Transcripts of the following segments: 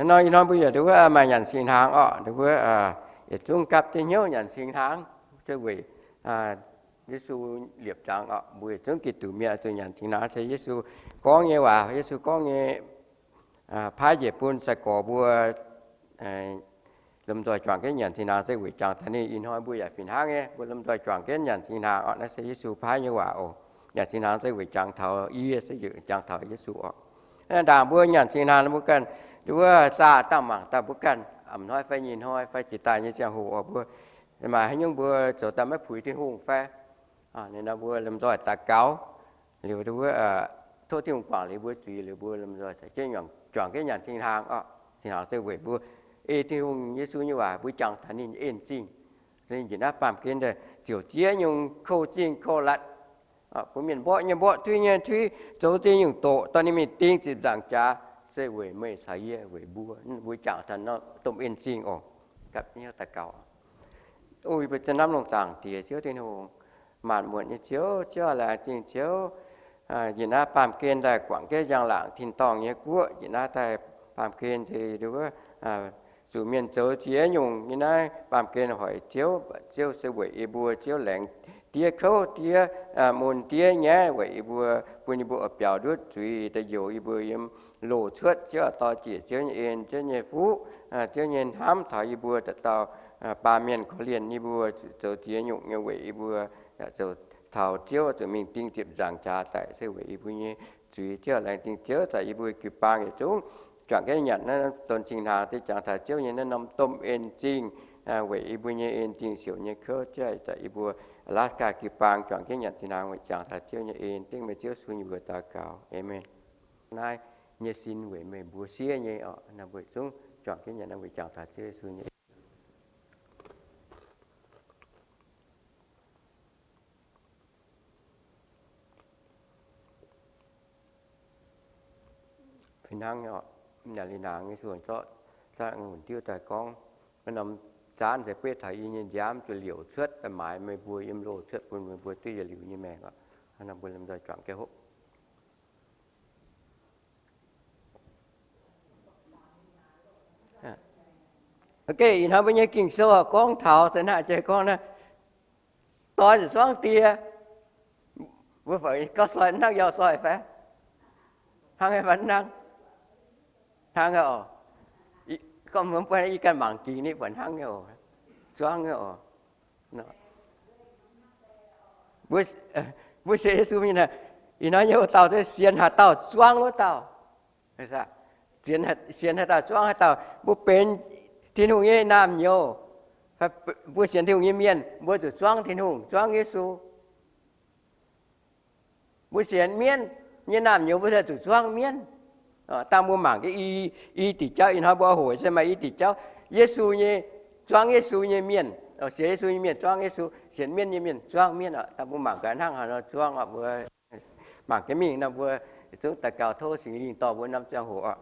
Nor ih hnoi mbuo yaac nduov maaih nyanc singx hnaangx orqc, nduov yietc zungv gapv jienv hnyouv nyanc singx hnaangx, se weic Yesu liepc zuangx orqc. Mbuo yietc zungv Giduc mienh zuqc nyanc singx hnaangx, se Yesu gorngv nyei waac, Yesu gorngv nyei paaiv njiec bun sai-gorx mbuo lomh nzoih juangc jienv nyanc singx hnaangx se weic jangx taux ninh. Ih hnoi mbuo yaac fih hnangv nyei, mbuo lomh nzoih juangc jienv nyanc singx hnaangx orqc. Naaiv se Yesu paaiv nyei waac oc. Nyanc singx hnaangx se weic jangx taux yie, se weic jangx taux Yesu orqc. Ndaangc mbuo nyanc singx hnaangx mbuo ganh nduov zaah dangh mangc daaih mbuo ganh a'hnoi fai nyei hnoi fai jiex daaih nyei ziangh hoc oc, mbuo maaih haaix nyungc mbuo zoux daaih maiv puix Tin-Hungh fai? Ninh nor mbuo lomh nzoih daux gaux liuz, nduov tov Tin-Hungh guangc liuz mbuo zuiz liuz, mbuo lomh nzoih juangc jienv nyanc singx hnaangx orqc. Singx hnaangx se weic mbuo ei Tin-Hungh Yesu nyei waac, mbuo jangx taux ninh nyei en zingh. Ninh njiec naaiv baamh gen daaih ziouc ziex nyungc kouv zingh kouv latc, bun mienh mborqv nyei mborqv, tuiv nyei tuiv, zoux ziex nyungc doqc, dorh ninh mingh ding ziepc nzaangc jaax, se weic meih caux yie, weic mbuo. Mbuo jangx taux norm domh en zingh oc. Gapv hnyouv daux gaux. O yie mbuo za'namv lungh zaangc Diex Ziouv Tin-Hungh, maanc muotc nyei Ziouv, Ziouv laengz zingh Ziouv, njiec naaiv baamh gen daaih guangc jienv njang-laangc tin-dorngh nyei guoqv. Njiec naaiv daaih baamh gen se nduov zuqc mienh zoux ziex nyungc nyei naaiv baamh gen hoic Ziouv, Ziouv se weic yie mbuo, Ziouv laengz diev kouv diev, mun diev nyaiv weic yie mbuo, bun yie mbuo oix biaux nduov zuiz daaih njoux yie mbuo yiem loz-cuotv. Ziouv dorh jiec Ziouv nyei en, Ziouv nyei fuqv, Ziouv nyei hnamv taux yie mbuo dauh dauh baamh mienh korv-lienh yie mbuo zoux ziex nyungc nyei weic yie mbuo yaac zoux taux Ziouv zuqc mingh ding ziepc nzaangc jaax daaih se weic yie mbuo nyei zuiz. Ziouv laengz zingh Ziouv zaqc yie mbuo jiu-baang yietc zungv juangc jienv nyanc naaiv don zingh hnaangx, se jangx taux Ziouv nyei naaiv norm domh en zingh, weic yie mbuo nyei en zingh siouc nyei kouv. Ziouv zaqc yie mbuo Alaska jiu-baang juangc jienv nyanc zingh hnaangx weic jangx taux Ziouv nyei en. Dengv meih Ziouv Yesu nyei mbuox daux gaux. Aamen. Naaiv nyei sin weic meih mbuo siev nyei oc. Naaiv mbuo zungv juangc jienv nyanc naaiv weic jangx taux Ziouv Yesu nyei fih hnangv nyei oc. Naaic liuz naangx nyei suonc zorqv zaangv wunc diuv daaih gorngv, naaiv norm zaanv se betv taux yie nyei nziaamv zuqc liouc cuotv daaih maaiz meih mbuo yiem loz cuotv bun meih mbuo duqv yietc liuz nyei maengc oc. Hnangv naaiv mbuo lomh nzoih juangc jienv hopv. Ok, ih hnoi mbuo nyei Ging-Sou gorngv taux se hnangv jiex gorngv naaiv, doix zuqc zuangv die. Mbuo fai gorngv doix hnangv yaac doix fai? Hnangv nyei fai hnangv? Hnangv nyei oc. Gorngv mbuo yie ganh mangc gingx ni buatc hnangv nyei oc. Zuangv nyei oc. Mbuo sienx Yesu nyei, ih hnoi nyei wuov dauh se sienx haaix dauh zuangv wuov dauh. Sienx haaix dauh zuangv haaix dauh. Mbuo benx Tin-Hungh nyei naamh nyouz, mbuo sienx Tin-Hungh nyei mienh, mbuo zuqc zuangv Tin-Hungh, zuangv Yesu. Mbuo sienx mienv nyei naamh nyouz, mbuo se zuqc zuangv mienv. Dangh mbuo mangc i, i diuc jauv, ih hnoi mbuo hoqc se maaih i diuc jauv, Yesu nyei, zuangv Yesu nyei mienh, sienx Yesu nyei mienh zuangv Yesu, sienx mienv nyei mienh zuangv mienv oc. Dangh mbuo mangc gaax hnangv haaix nor zuangv oc. Mbuo mangc jienv mingh nor, mbuo zungv daux gaux tov Singx Lingh dorh mbuo norm ziangh hoc oc.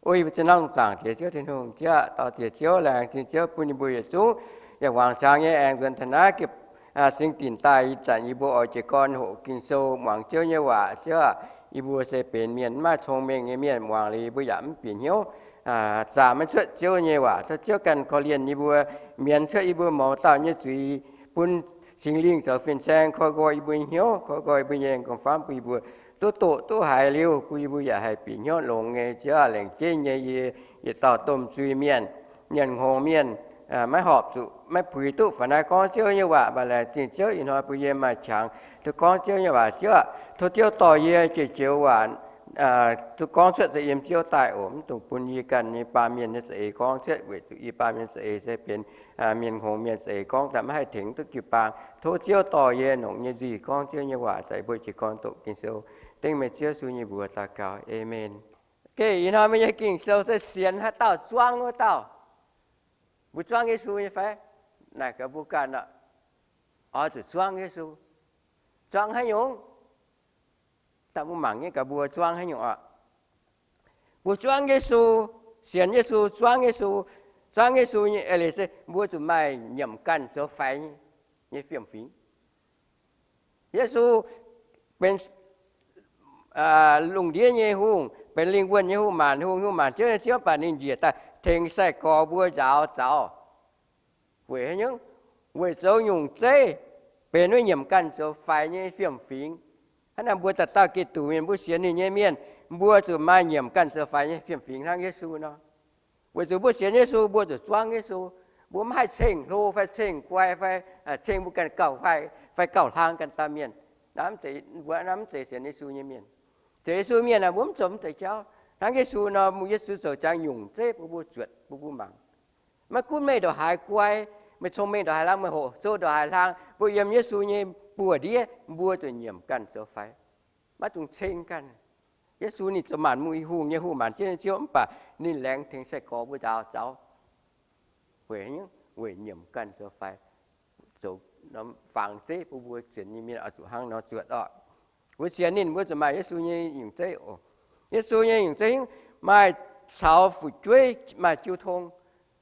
O yie mbuo zinh hnamv lungh zaangc Diex Ziouv Tin-Hungh, Ziouv, dorh Diex Ziouv laengz zingh Ziouv bun yie mbuo yietc zungv yaac muangx siang nyei aengx nzuonx taux naaiv gipv Singx Dinc daaih. Ih zanc yie mbuo oix jiez gorn hoqc Ging-Sou, muangx Ziouv nyei waac. Ziouv aac, yie mbuo se benx mienh mv maaih cong-mengh nyei mienh, muangx liuz yie mbuo yaac mv bieqc hnyouv, zaah maiv cuotv Ziouv nyei waac. Tov Ziouv ganh korv-lienh yie mbuo, mienx cuotv yie mbuo mouz dauh nyei zuiz, bun Singx Lingh zoux fin-saeng koi nqoi yie mbuo nyei hnyouv, koi nqoi yie mbuo nyei gorngv-famv, bun yie mbuo duqv doqc duqv haiz liuz, bun yie mbuo yaac haih bieqc hnyouv longx nyei. Ziouv aac, laengz jienv nyei yie yietc dauh domh zuiz-mienh, mienh hngongx mienh, maiv horpc zuqc, maiv puix duqv faaux naaiv gorngv Ziouv nyei waac. Mv baac laengz zingh Ziouv, ih hnoi bun yie maaih qangx duqv gorngv Ziouv nyei waac. Ziouv aac, tov Ziouv dorh yie jiex joux waac duqv gorngv cuotv se yiem Ziouv daaih oc. Mv dungx bun yie ganh nyei baamh mienh nyei za'eix gorngv cuotv, weic zuqc yie baamh mienh za'eix se benx mienh hngongx mienh za'eix gorngv daaih maiv haih tengx duqv jiu-baang. Tov Ziouv dorh yie longc nyei nzuih gorngv Ziouv nyei waac daaih mbuo jiez gorn doqc Ging-Sou. Dengv meih Ziouv Yesu nyei mbuox daux gaux. Aamen. Geh ih hnoi mbuo nyei Ging-Sou se sienx haaix dauh zuangv wuov dauh. Mbuo zuangv Yesu nyei fai? Naaic gaax mbuo ganh oc. Oix zuqc zuangv Yesu. Zuangv haaix nyungc? Dangh mbuo mangc nyei gaax mbuo zuangv haaix nyungc oc. Mbuo zuangv Yesu, sienx Yesu, zuangv Yesu, zuangv Yesu nyei eix leiz se mbuo zuqc maaih nyiemc ganh zoux faix nyei fiem-fingx. Yesu benx lungh ndiev nyei hungh, benx lingh wuonh nyei hungh maanc, hungh, hungh maanc Ziouv nyei Ziouv, mv baac ninh njiec daaih tengx sai-gorx mbuo njaaux zaux. Weic haaix nyungc? Weic zoux nyungc zeiv, benx wuov nyiemc ganh zoux faix nyei fiem-fingx. Hnangv naaic mbuo dauh dauh Giduc mienh, mbuo sienx ninh nyei mienh, mbuo zuqc maaih nyiemc ganh zoux faix nyei fiem-fingx hnangv Yesu nor. Weic zuqc mbuo sienx Yesu, mbuo zuqc zuangv Yesu. Mbuo mv haih ceng hlo fai ceng guai fai ceng mbuo ganh gauh fai, fai gauh hlang ganh dauh mienh. Naaiv mv zeiz, mbuo naaiv mv zeiz sienx Yesu nyei mienh. Sienx Yesu mienh aeqv, mbuo mv zoux mv deix jauv. Hnangv Yesu nor, Yesu zoux ziangx nyungc zeiv bun mbuo zuotc, bun mbuo mangc. Maiv gunv meih ndongc haaix guai, meih cong-mengh ndongc haaix hlang, meih hoqc sou ndongc haaix hlang, mbuo yiem Yesu nyei buoz-ndiev, mbuo zuqc nyiemc ganh zoux faix. Maiv dungx ceng ganh. Yesu ninh zoux maanc muic hungh nyei hungh, maanc Ziouv nyei Ziouv, mv baac ninh laengz tengx sai-gorx mbuo njaaux zaux. Weic, weic nyiemc ganh zoux faix, zoux norm fangx zeiv bun mbuo sienx nyei mienh oix zuqc hnangv nor zuotc orqc. Mbuo sienx ninh, mbuo zuqc maaih Yesu nyei nyungc zeiv oc. Yesu nyei nyungc zeiv maaih caux fu'jueiv, maaih jiu tong.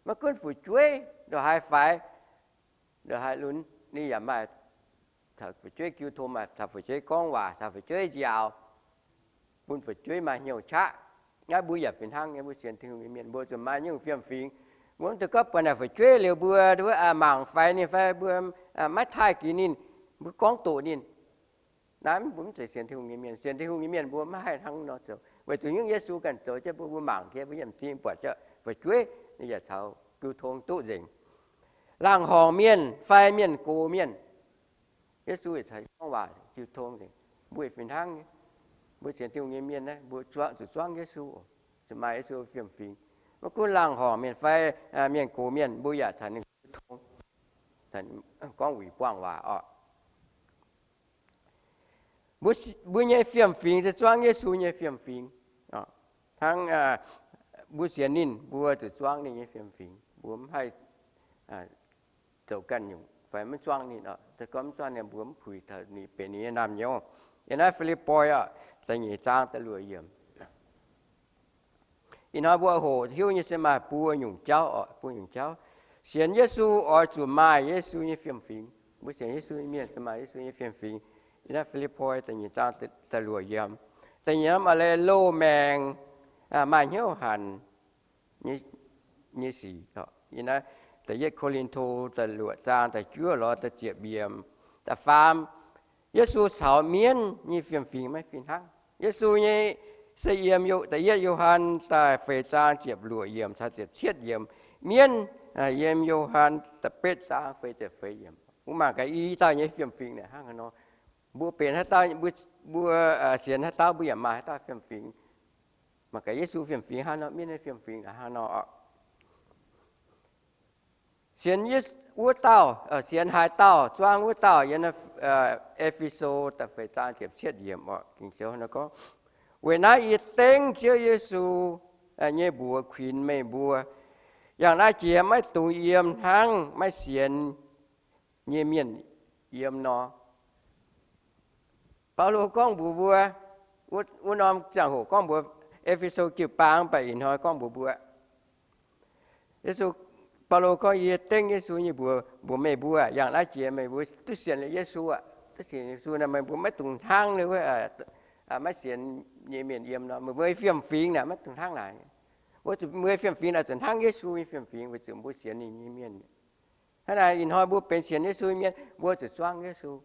Maiv gunv fu'jueiv ndongc haaix faix, ndongc haaix lunx, ninh yaac maaih caux fu'jueiv jiu tong, maaih caux fu'jueiv gorngv waac, caux fu'jueiv nziaaux, bun fu'jueiv maaih hnyouv qaqv. Naaiv mbuo yaac fih hnangv nyei, mbuo sienx Tin-Hungh nyei mienh, mbuo zuqc maaih nyungc fiem-fingx. Mbuo mv dungx gorngv buatc naaic fu'jueiv liuz mbuo mangc faix ninh fai mbuo maiv taaih ginx ninh, mbuo gorngv doqc ninh. Naaiv mbuo mv zeiz sienx Tin-Hungh nyei mienh. Sienx Tin-Hungh nyei mienh mbuo maiv haih hnangv nor zoux, weic zuqc nyungc Yesu ganh zoux jienv bun mbuo mangc jienv, mbuo yiem zingh buatc jienv fu'jueiv ninh yaac caux jiu tong duqv nzengc. Laangh horngc mienh fai mienh gox mienh, Yesu yaac caux gorngv waac jiu tong nzengc. Mbuo fih hnangv nyei. Mbuo sienx Tin-Hungh nyei mienh naaiv, mbuo zuangv, zuqc zuangv Yesu, zuqc maaih Yesu fiem-fingx. Maiv gunv laangh horngc mienh fai mienh gox mienh, mbuo yaac caux ninh jiu tong, gorngv wuic buangh waac orqc. Mbuo nyei fiem-fingx se zuangv Yesu nyei fiem-fingx. Hnangv mbuo sienx ninh, mbuo zuqc zuangv ninh nyei fiem-fingx. Mbuo mv haih zoux ganh nyungc fai mv zuangv ninh. Gorngv mv zuangv ninh, mbuo mv puix taux ninh benx ninh nyei naamh nyouz. Yiem naaiv Fi^lipv^poi orqc, da'nyeic zaang da'luoqc yiemc. Ih hnoi mbuo hoqc hiuv nyei se maaih buo nyungc jauv orqc, buo nyungc jauv. Sienx Yesu oix zuqc maaih Yesu nyei fiem-fingx. Mbuo sienx Yesu nyei mienh zuqc maaih Yesu nyei fiem-fingx. Yiem naaiv Fi^lipv^poi da'nyeic zaang da'luoqc yiemc. Da'nyeic norm a'leiz loz maengc, maaih hnyouv hanc nyei sic. Yiem naaiv da'yietv Ko^lin^to da'luoqc zaang da'juov lorz da'ziepc yiemc, da'faam, Yesu caux mienv nyei fiem-fingx maiv fih hnangv. Yesu nyei se yiem da'yietv Yo^han da'feix zaang ziepc luoqc yiemc caux ziepc cietv yiemc. Mienv yiem Yo^han da'betv zaang feix ziepc feix yiemc. Mbuo mangc gaax i dauh nyei fiem-fingx naaic hnangv haaix nor. Mbuo benx haaix dauh, mbuo sienx haaix dauh, mbuo yaac maaih haaix dauh fiem-fingx. Mangc gaax Yesu fiem-fingx hnangv nor, mienv nyei fiem-fingx hnangv nor. Sienx wuov dauh, sienx haaix dauh zuangv wuov dauh. Yiem E^fe^so da'feix zaang ziepc cietv yiemc orqc, Ging-Sou gorngv, weic naaiv yie dengv Ziouv Yesu nyei mbuox kuinx meih mbuo, yangh naaiv jiex maiv dungx yiem hnangv maiv sienx nyei mienh yiem nor. Baulo gorngv mbuox mbuo, wuov norm ziangh hoc gorngv mbuox E^fe^so jiu-baang, mv baac ih hnoi gorngv mbuox mbuo. Yesu, Baulo gorngv, yie dengv Yesu nyei mbuox mbuox meih mbuo, yangh naaiv jiex meih mbuo duqv sienx liuz Yesu aqv, duqv sienx Yesu nor, meih mbuo maiv dungx hnangv wuov maiv sienx nyei mienh yiem nor, meih mbuo fiem-fingx naaic maiv dungx hnangv naaic. Mbuo zuqc, mbuo fiem-fingx naaic zuqc hnangv Yesu nyei fiem-fingx, weic zuqc mbuo sienx ninh nyei mienh. Hnangv naaic ih hnoi mbuo benx sienx Yesu nyei mienh, mbuo zuqc zuangv Yesu.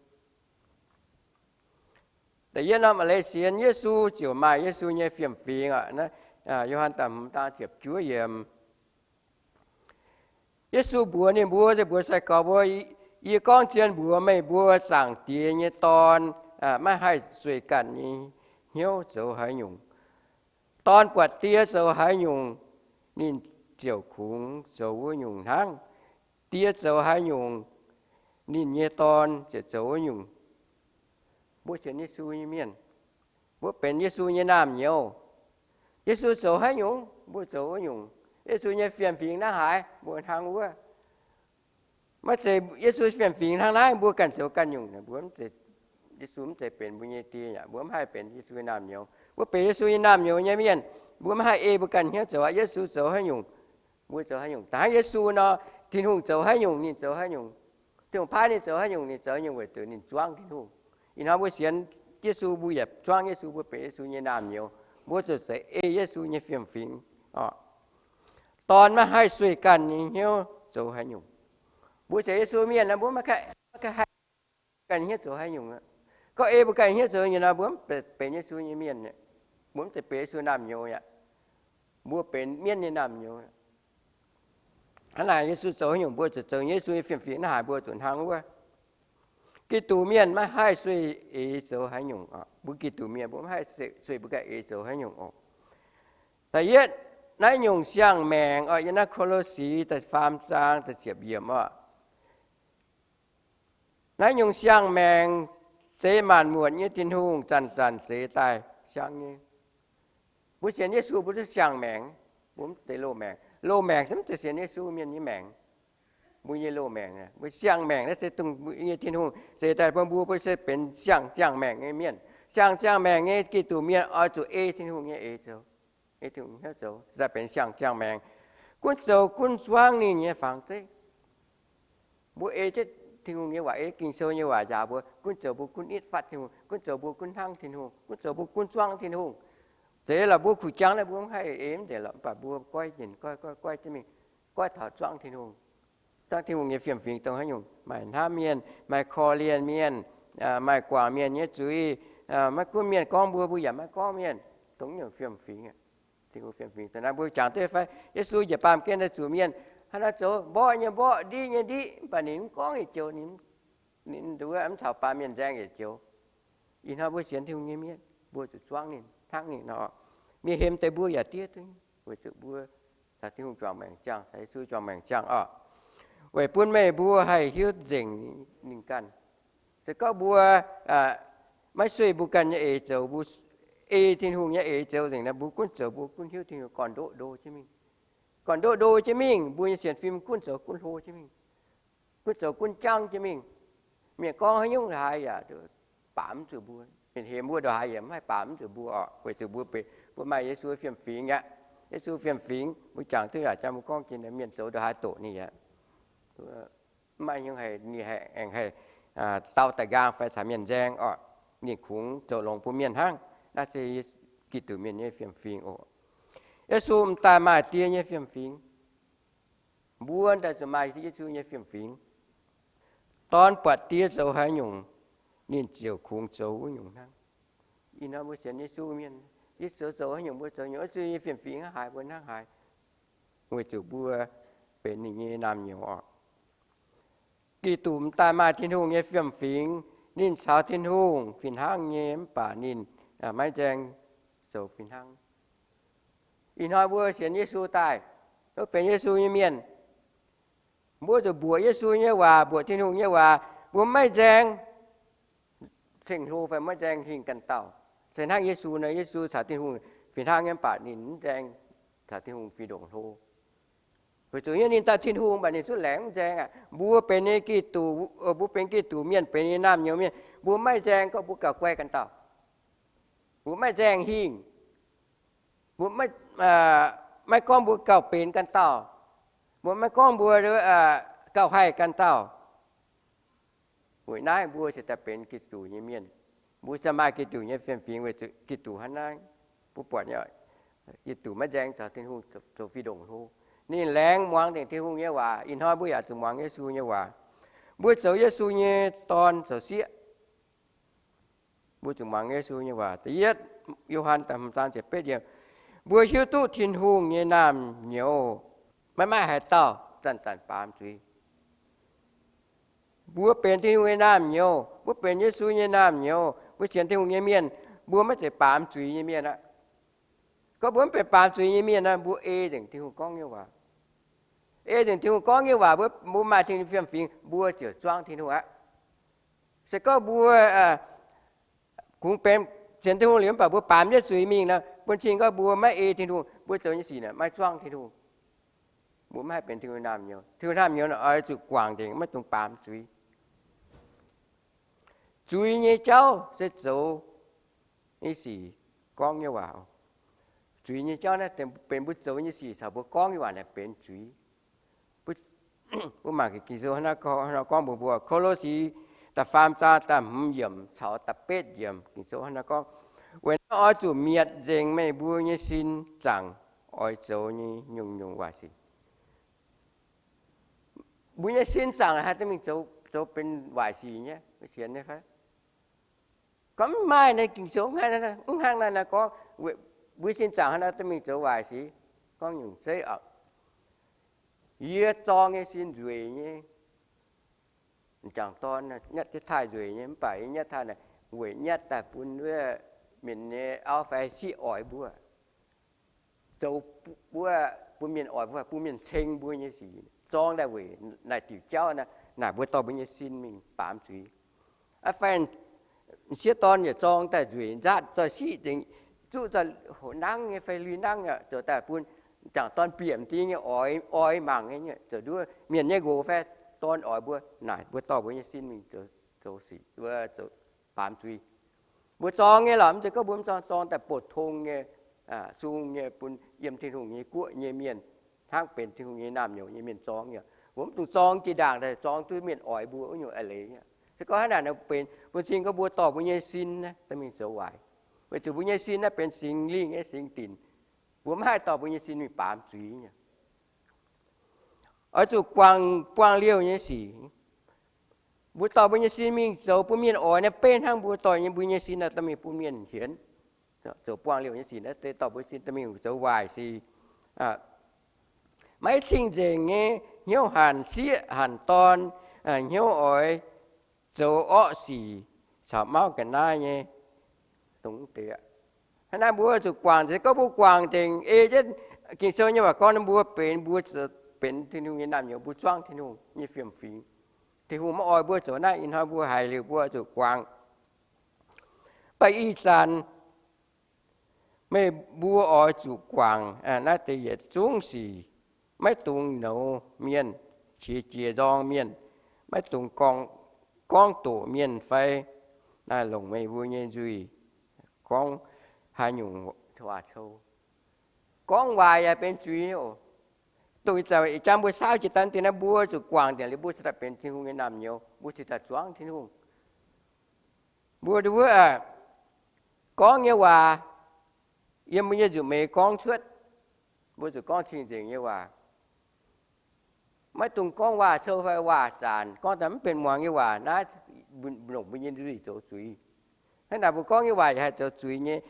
Da'yietv norm a'leiz sienx Yesu ziouc maaih Yesu nyei fiem-fingx aqv. Yo^han da'hmz zaang ziepc juov yiemc. Yesu mbuox ninh mbuo, se mbuox sai-gorx mbuo, yie gorngv zien mbuox meih mbuo, Zaangc Diex nyei Dorn maiv haih sueih ganh nyei hnyouv zoux haaix nyungc. Dorn buatc Die zoux haaix nyungc, ninh ziouc kungx zoux wuov nyungc hnangv. Die zoux haaix nyungc, ninh nyei Dorn ziouc zoux wuov nyungc. Mbuo sienx Yesu nyei mienh, mbuo benx Yesu nyei naamh nyouz. Yesu zoux haaix nyungc, mbuo zoux wuov nyungc. Yesu nyei fiem-fingx hnangv haaix, mbuo hnangv wuov. Maiv zeiz Yesu fiem-fingx hnangv naaiv, mbuo ganh zoux ganh nyungc. Mbuo, Yesu mv zeiz benx mbuo nyei Die aqv. Mbuo mv haih benx Yesu nyei naamh nyouz. Mbuo benx Yesu nyei naamh nyouz nyei mienh, mbuo mv haih ei mbuo ganh hnyouv zoux aqv. Yesu zoux haaix nyungc, mbuo zoux haaix nyungc. Da'hnangv Yesu nor, Tin-Hungh zoux haaix nyungc, ninh zoux haaix nyungc. Tin-Hungh paaiv ninh zoux haaix nyungc, ninh zoux haaix nyungc, weic zuqc ninh zuangv Tin-Hungh. Ih hnoi mbuo sienx Yesu, mbuo yaac zuangv Yesu, mbuo benx Yesu nyei naamh nyouz. Mbuo zuqc zeiz ei Yesu nyei fiem-fingx oc. Dorn maiv haih sueih ganh nyei hnyouv zoux haaix nyungc. Mbuo sienx Yesu mienh nor, mbuo maiv haih ganh hnyouv zoux haaix nyungc. Gorngv ei mbuo ganh hnyouv zoux nyei nor, mbuo mv benx Yesu nyei mienh, mbuo mv zeiz benx Yesu naamh nyouz aqv. Mbuo benx mienv nyei naamh nyouz. Hnangv naaic Yesu zoux haaix nyungc mbuo zuqc zoux Yesu nyei fiem-fingx hnangv haaix mbuo zuqc hnangv wuov. Giduc mienh maiv haih sueih eix zoux haaix nyungc. Mbuo Giduc mienh mbuo maiv haih sueih mbuo ganh eix zoux haaix nyungc oc. Da'yietv, naaiv nyungc siang-maengc oc, yiem naaiv Ko^lo^si da'faam zaang da'ziepc yiemc oc. Naaiv nyungc siang-maengc, zeix maanc muotc nyei Tin-Hungh zanc-zanc zeix daaih siang nyei. Mbuo sienx Yesu mbuo duqv siang-maengc, mbuo mv zeiz loz-maengc. Loz-maengc mv zeiz sienx Yesu mienh nyei maengc. Mbuo nyei loz-maengc, mbuo siang-maengc naaiv se dongh nyei Tin-Hungh zeix daaih bun mbuo, mbuo se benx siang ziangh maengc nyei mienh. Siang ziangh maengc nyei Giduc mienh oix zuqc ei Tin-Hungh nyei eix zoux, ei Tin-Hungh hnyouv zoux, daaih benx siang ziangh maengc. Gunv zoux gunv zuangv ninh nyei fangx zeiv. Mbuo ei jienv Tin-Hungh nyei waac, ei Ging-Sou nyei waac njaaux mbuo, gunv zoux mbuo gunv nitv fatv Tin-Hungh, gunv zoux mbuo gunv hnangv Tin-Hungh, gunv zoux mbuo gunv zuangv Tin-Hungh. Zeiz lorqc, mbuo kuh jangv naaiv mbuo mv haih ei mv nzengc lorqc, mv baac mbuo goiv nyinc, goiv goiv goiv jienv mingh, goiv taux zuangv Tin-Hungh. Zuangv Tin-Hungh nyei fiem-fingx dongh haaix nyungc, maaih hnamv mienh, maaih korv-lienh mienh, maaih guangc mienh nyei zuiz, maiv gunv mienh gorngv mbuo, mbuo yaac maiv gorngv mienh, dongh nyungc fiem-fingx. Tin-Hungh fiem-fingx dongh naaiv mbuo jangx duqv fai? Yesu njiec baamh gen daaih zuqc mienh, hnangv naaiv zoux mborqv nyei mborqv, ndiqv nyei ndiqv, mv baac ninh mv gorngv haaix joux, ninh nduov mv caux baamh mienh nzaeng yietc joux. Ih hnoi mbuo sienx Tin-Hungh nyei mienh, mbuo zuqc zuangv ninh, hnangv ninh nor. Mienh hemx deix mbuo yaac diev duqv, weic zuqc mbuo caux Tin-Hungh juangc maengc ziangh, caux Yesu juangc maengc ziangh oc. Weic bun meih mbuo haih hiuv nzengc ninh ganh. Se gorngv mbuo maiv sueih mbuo ganh nyei eix zoux, mbuo ei Tin-Hungh nyei eix zoux nzengc nor, mbuo gunv zoux mbuo gunv hiuv Tin-Hungh gorn-ndoqv ndo jienv mingh. Gorn-ndoqv ndo jienv mingh, mbuo nyei sienx fim gunv zoux gunv hlo jienv mingh, gunv zoux gunv jangv jienv mingh. Mienh gorngv haaix nyungc haaix yaac baamz mv zuqc mbuo. Mienh hemx mbuo ndongc haaix yaac mv haih baamz mv zuqc mbuo oc, weic zuqc mbuo, mbuo maaih Yesu fiem-fingx aqv. Yesu fiem-fingx, mbuo jangx duqv yaac jangx mbuo gorngv jiex, mienh zoux ndongc haaix doqc ninh aqv. Mv maaih haaix nyungc haih, ninh haih aengx haih dau daaih nqaang fai caux mienh nzaeng oc. Ninh kungx zoux longx bun mienh hnangv. Naaiv se Giduc mienh nyei fiem-fingx oc. Yesu m'daaih maaih Die nyei fiem-fingx. Mbuo daaih zuqc maaih Yesu nyei fiem-fingx. Dorn buatc Die zoux haaix nyungc, ninh ziouc kungx zoux wuov nyungc hnangv. Ih hnoi mbuo sienx Yesu mienh, Yesu zoux haaix nyungc mbuo zoux nyungc. Yesu nyei fiem-fingx hnangv haaix mbuo hnangv haaix, weic zuqc mbuo benx ninh nyei naamh nyouz oc. Giduc m'daaih maaih Tin-Hungh nyei fiem-fingx. Ninh caux Tin-Hungh fih hnangv nyei, mv baac ninh maiv nzaeng zoux fih hnangv. Ih hnoi mbuo sienx Yesu daaih, mbuo benx Yesu nyei mienh, mbuo zuqc mbuoqc Yesu nyei waac, mbuoqc Tin-Hungh nyei waac. Mbuo maiv nzaeng ceng-hlo fai maiv nzaeng hingh ganh dauh. Se hnangv Yesu nor, Yesu caux Tin-Hungh fih hnangv nyei, mv baac ninh mv nzaeng caux Tin-Hungh fih ndongc hlo. Weic zuqc yie ninh dauh Tin-Hungh, mv baac ninh zungv laengz mv nzaeng aqv. Mbuo benx nyei Giduc, mbuo benx Giduc mienh, benx nyei naamh nyouz mienh, mbuo maiv nzaeng gorngv mbuo gauh guai ganh dauh. Mbuo maiv nzaeng hingh. Mbuo maiv gorngv mbuo gauh benx ganh dauh. Mbuo maiv gorngv mbuo gauh haih ganh dauh. Weic naaiv mbuo se daaih benx Giduc nyei mienh. Mbuo se maaih Giduc nyei fiem-fingx weic zuqc Giduc hnangv naaiv. Mbuo buatc nyei, Giduc maiv nzaeng caux Tin-Hungh zoux fih ndongc hlo. Ninh laengz muangx nzengc Tin-Hungh nyei waac. Ih hnoi mbuo yaac zuqc muangx Yesu nyei waac. Mbuo zoux Yesu nyei dorn zoux sieqv, mbuo zuqc muangx Yesu nyei waac. Da'yietv Yo^han da'hmz zaang ziepc betv yiemc, mbuo hiuv duqv Tin-Hungh nyei naamh nyouz maiv maaih haaix dauh zanc-zanc baamz zuiz. Mbuo benx Tin-Hungh nyei naamh nyouz, mbuo benx Yesu nyei naamh nyouz, mbuo sienx Tin-Hungh nyei mienh, mbuo maiv zeiz baamz zuiz nyei mienh aqv. Gorngv mbuo mv benx baamz zuiz nyei mienh nor, mbuo ei nzengc Tin-Hungh gorngv nyei waac. Ei nzengc Tin-Hungh gorngv nyei waac, mbuo maaih Tin-Hungh fiem-fingx, mbuo ziouc zuangv Tin-Hungh aqv. Se gorngv mbuo kungx benx sienx Tin-Hungh liuz mv baac mbuo baamz jienv zuiz mingh nor, bun cing gorngv mbuo maiv ei Tin-Hungh, mbuo zoux nyei sic naaic maiv zuangv Tin-Hungh. Mbuo maiv haih benx Tin-Hungh naamh nyouz. Tin-Hungh naamh nyouz naaic oix zuqc guangc nzengc, maiv dungx baamz zuiz. Zuiz nyei jauv se zoux nyei sic, gorngv nyei waac. Zuiz nyei jauv naaiv benx mbuo zoux nyei sic caux mbuo gorngv nyei waac naaic benx zuiz. Mbuo mangc Ging-Sou hnangv naaiv gorngv mbuox mbuo, Ko^lo^si da'faam zaang da'hmz yiemc caux da'betv yiemc, Ging-Sou hnangv naaiv gorngv, Weic naaiv oix zuqc mietc nzengc meih mbuo nyei sin zaangc oix zoux nyei nyungc-nyungc waaic sic. Mbuo nyei sin zaangc haaix dorh mingh zoux, zoux benx waaic sic nyei, sienx nyei fai? Gorngv mv maaih naaiv, Ging-Sou mv hnangv naaiv gorngv, mbuo sin zaangc haaix dorh mingh zoux waaic sic. Gorngv nyungc zeiv oc. Yie zorng nyei sin nzueic nyei. M'jangc dorn nyatv jienv taaih nzueic nyei, mv baac yie nyatv taaih naaic, weic nyatv daaih bun wuov mienh nyei auv fai siqv oix mbuo, zoux mbuo, bun mienh oix mbuo, bun mienh ceng mbuo nyei sic, zorng daaih weic naaic diuc jauv naaic, naaic mbuo dorh mbuo nyei sin mingh baamz zuiz. Fai m'sieqv dorn yaac zorng daaih nzueic nzaatv, zoih siqv nzengc, zuqv zoih hoqc nangv nyei fai lui nangv, zoux daaih bun m'jangc dorn bieqc m'diex nyei oix, oix mangc nyei, zoux nduov mienh nyei nqox fai dorn oix mbuo, naaic mbuo dorh mbuo nyei sin mingh zoux sic, zoux baamz zuiz. Mbuo zorng nyei lorqc, mv zeiz gorngv mbuo mv zorng, zorng daaih bouh tong nyei, sung nyei, bun yiem Tin-Hungh nyei guoqv nyei mienh, hnangv benx Tin-Hungh nyei naamh nyouz nyei mienh zorng nyei. Mbuo mv dungx zorng jiex ndaangc daaih zorng duqv mienh oix mbuo wuov nyungc a'leiz nyei. Se gorngv hnangv naaic benx bun cing gorngv mbuo dorh mbuo nyei sin naaiv dorh mingh zoux waaic, weic zuqc mbuo nyei sin naaiv benx Singx Lingh nyei singx dinc. Mbuo mv haih dorh mbuo nyei sin mingh baamz zuiz nyei. Oix zuqc guangc buangh liouh nyei sic. Mbuo dorh mbuo nyei sin mingh zoux bun mienh oix naaiv, beiv hnangv mbuo dorh nyei, mbuo nyei sin naaiv dorh mingh bun mienh hienx. Zoux buangh liouh nyei sic naaiv deix dorh mbuo sin dorh mingh zoux waaic sic. Maiv cing-nzengc nyei, hnyouv hanc sieqv hanc dorn, hnyouv oix zoux orqv sic caux mauv ga'naaiv nyei dongh deix. Hnangv naaiv mbuo zuqc guangc, se gorngv mbuo guangc nzengc ei jienv Ging-Sou nyei waac gorngv, mbuo benx, mbuo benx Tin-Hungh nyei naamh nyouz, mbuo zuangv Tin-Hungh nyei fiem-fingx. Tin-Hungh maiv oix mbuo zoux naaiv, ih hnoi mbuo haiz liuz mbuo zuqc guangc. Mv baac ih zanc meih mbuo oix zuqc guangc naaiv deix yietc zungv sic. Maiv dungx nouz mienh, qiex jiez nzorng mienh. Maiv dungx gorngv doqc mienh fai longc meih mbuo nyei nzuih gorngv haaix nyungc waac-cou. Gorngv waaic yaac benx zuiz oc. Dongh ih zanc ih jangv mbuo saauv jiex daaih dingh naaiv, mbuo zuqc guangc nzengc liuz, mbuo cingx daaih benx Tin-Hungh nyei naamh nyouz, mbuo cingx daaih zuangv Tin-Hungh. Mbuo wuov gorngv nyei waac, yiem mbuo nyei nzunc meix gorngv cuotv, mbuo zuqc gorngv cing-nzengc nyei waac. Maiv dungx gorngv waac-cou fai waac-zaanc, gorngv daaih mv benx muangx nyei waac naaiv, longc mbuo nyei nzuih zoux zuiz. Hnangv naaic mbuo gorngv nyei waac yaac haih zoux zuiz nyei.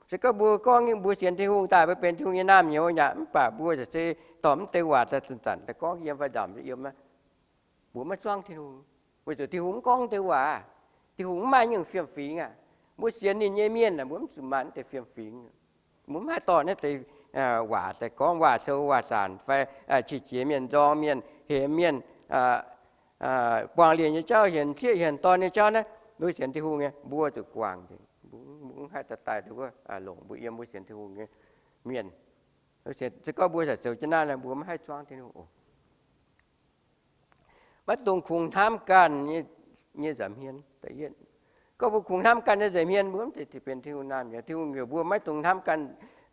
Se gorngv mbuo gorngv mbuo sienx Tin-Hungh daaih, mbuo benx Tin-Hungh nyei naamh nyouz aqv, mv baac mbuo se dorh mv deix waac daaih zanc-zanc daaih gorngv yiem fai nzamc yiem, mbuo maiv zuangv Tin-Hungh, weic zuqc Tin-Hungh mv gorngv deix waac. Tin-Hungh mv maaih nyungc fiem-fingx aqv. Mbuo sienx ninh nyei mienh aeqv, mbuo mv zuqc maaih naaiv deix fiem-fingx. Mbuo mv haih dorh naaiv deix waac daaih gorngv waac-cou waac-zaanc fai qiex jiez mienh, nzorng mienh, hemx mienh, buangh liouh nyei jauv, hienx sieqv hienx dorn nyei jauv naaiv, mbuo sienx Tin-Hungh nyei, mbuo zuqc guangc nzengc. Mbuo mv haih daaih daaih wuov longc mbuo yiem mbuo sienx Tin-Hungh nyei mienh. Se gorngv mbuo zaqc zoux jienv naaiv, mbuo maiv haih zuangv Tin-Hungh oc. Maiv dungx kungx hnamv ganh nyei nza'hmien. Gorngv mbuo kungx hnamv ganh nyei nza'hmien, mbuo mv zeiz benx Tin-Hungh naamh nyouz. Tin-Hungh njoux mbuo maiv dungx hnamv ganh,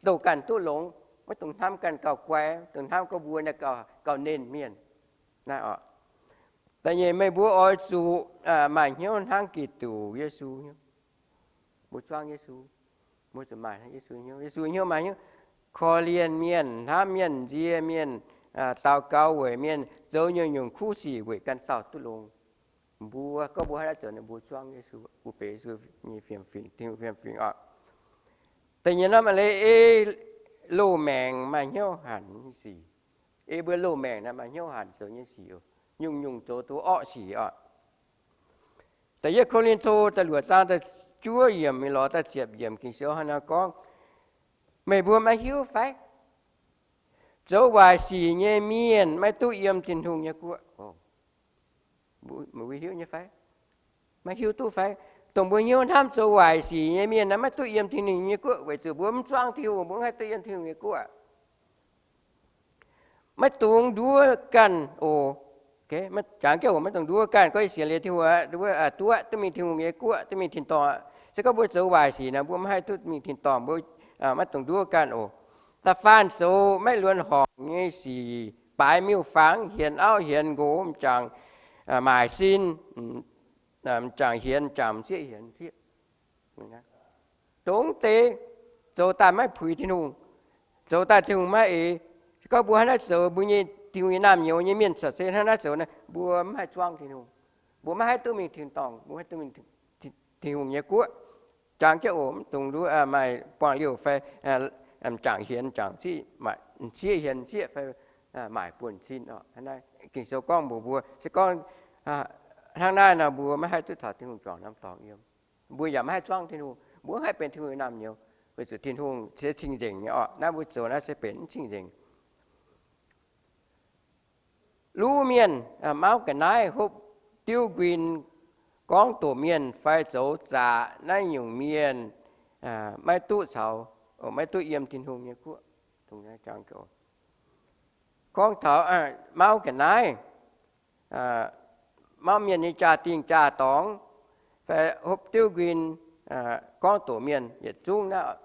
douh ganh duqv longx, maiv dungx hnamv ganh gauh guai, dungx hnamv gorngv mbuo naaiv gauh, gauh nernh mienh. Naaiv oc. Da'nyeic, meih mbuo oix zuqc maaih hnyouv hnangv Giduc Yesu hnyouv. Mbuo zuangv Yesu, mbuo zuqc maaih Yesu hnyouv. Yesu hnyouv maaih hnyouv korv-lienh mienh, hnamv mienh, nzie mienh, daux gaux weic mienh, zoux nyungc-nyungc kuv sic weic ganh dauh duqv longx. Mbuo gorngv mbuo haaix dauh zoux naaiv, mbuo zuangv Yesu, mbuo benx Yesu nyei fiem-fingx, Tin-Hungh fiem-fingx oc. Da'nyeic norm a'leiz, ei loz-maengc maaih hnyouv hanc nyei sic. Ei mbuo loz-maengc naaiv maaih hnyouv hanc zoux nyei sic, nyungc-nyungc zoux duqv orqv sic oc. Da'yietv Ko^lin^to da'luoqc zaang da'juov yiemc mingh lorz da'ziepc yiemc Ging-Sou hnangv naaiv gorngv, meih mbuo maiv hiuv fai? Zoux waaic sic nyei mienh maiv duqv yiem Tin-Hungh nyei guoqv. Meih mbuo hiuv nyei fai? Maiv hiuv duqv fai? Dongh mbuo hnyouv hnamv zoux waaic sic nyei mienh naaiv maiv duqv yiem Tin-Hungh nyei guoqv, weic zuqc mbuo mv zuangv Tin-Hungh, mbuo mv haih duqv yiem Tin-Hungh nyei guoqv. Maiv dungx nduov ganh oc. Jangx jienv oc, maiv dungx nduov ganh. Gorngv yie sienx liuz Tin-Hungh, duqv, duqv mingh Tin-Hungh nyei guoqv, duqv mingh tin-dorngh. Se gorngv mbuo zoux waaic sic naaic, mbuo maiv haih duqv mingh tin-dorngh, mbuo maiv dungx nduov ganh oc. Da'faanh zoux maiv luonx horngc nyei sic, baaix miuc-fangx, hienx auv hienx nqox, m'jangc maaic sin, m'jangc hienx m'jangc, m'sieqv hienx m'sieqv. Dongh deix zoux daaih maiv puix Tin-Hungh, zoux daaih Tin-Hungh maiv eix. Se gorngv mbuo hnangv naaiv zoux, mbuo nyei Tin-Hungh nyei naamh nyouz nyei mienh caux se hnangv naaiv zoux naaic, mbuo maiv haih zuangv Tin-Hungh. Mbuo maiv haih duqv mingh tin-dorngh, mbuo maiv haih duqv mingh Tin-Hungh nyei guoqv. Jangx jienv oc, mv dungx nduov maaih buangh liouh fai m'jangc hienx m'jangc ziqv, m'sieqv hienx m'sieqv fai maaic buonv-sin oc. Ging-Sou gorngv mbuox mbuo, se gorngv hnangv naaiv nor, mbuo maiv haih duqv taux Tin-Hungh juangc norm dorngx yiem. Mbuo yaac maiv haih zuangv Tin-Hungh, mbuo maiv haih benx Tin-Hungh nyei naamh nyouz, weic zuqc Tin-Hungh se cing-nzengc nyei oc. Naaiv mbuo zoux naaiv se benx mv cing-nzengc. Luv mienh, mauv ga'naaiv, hopv diuv nquin, gorngv doqc mienh fai zoux zaqc naaiv nyungc mienh maiv duqv caux, maiv duqv yiem Tin-Hungh nyei guoqv. Gorngv taux mauv ga'naaiv, mauv mienh nyei jaa-dingh jaa-dorngx, fai hopv diuv nquin, gorngv doqc mienh yietc zungv naaiv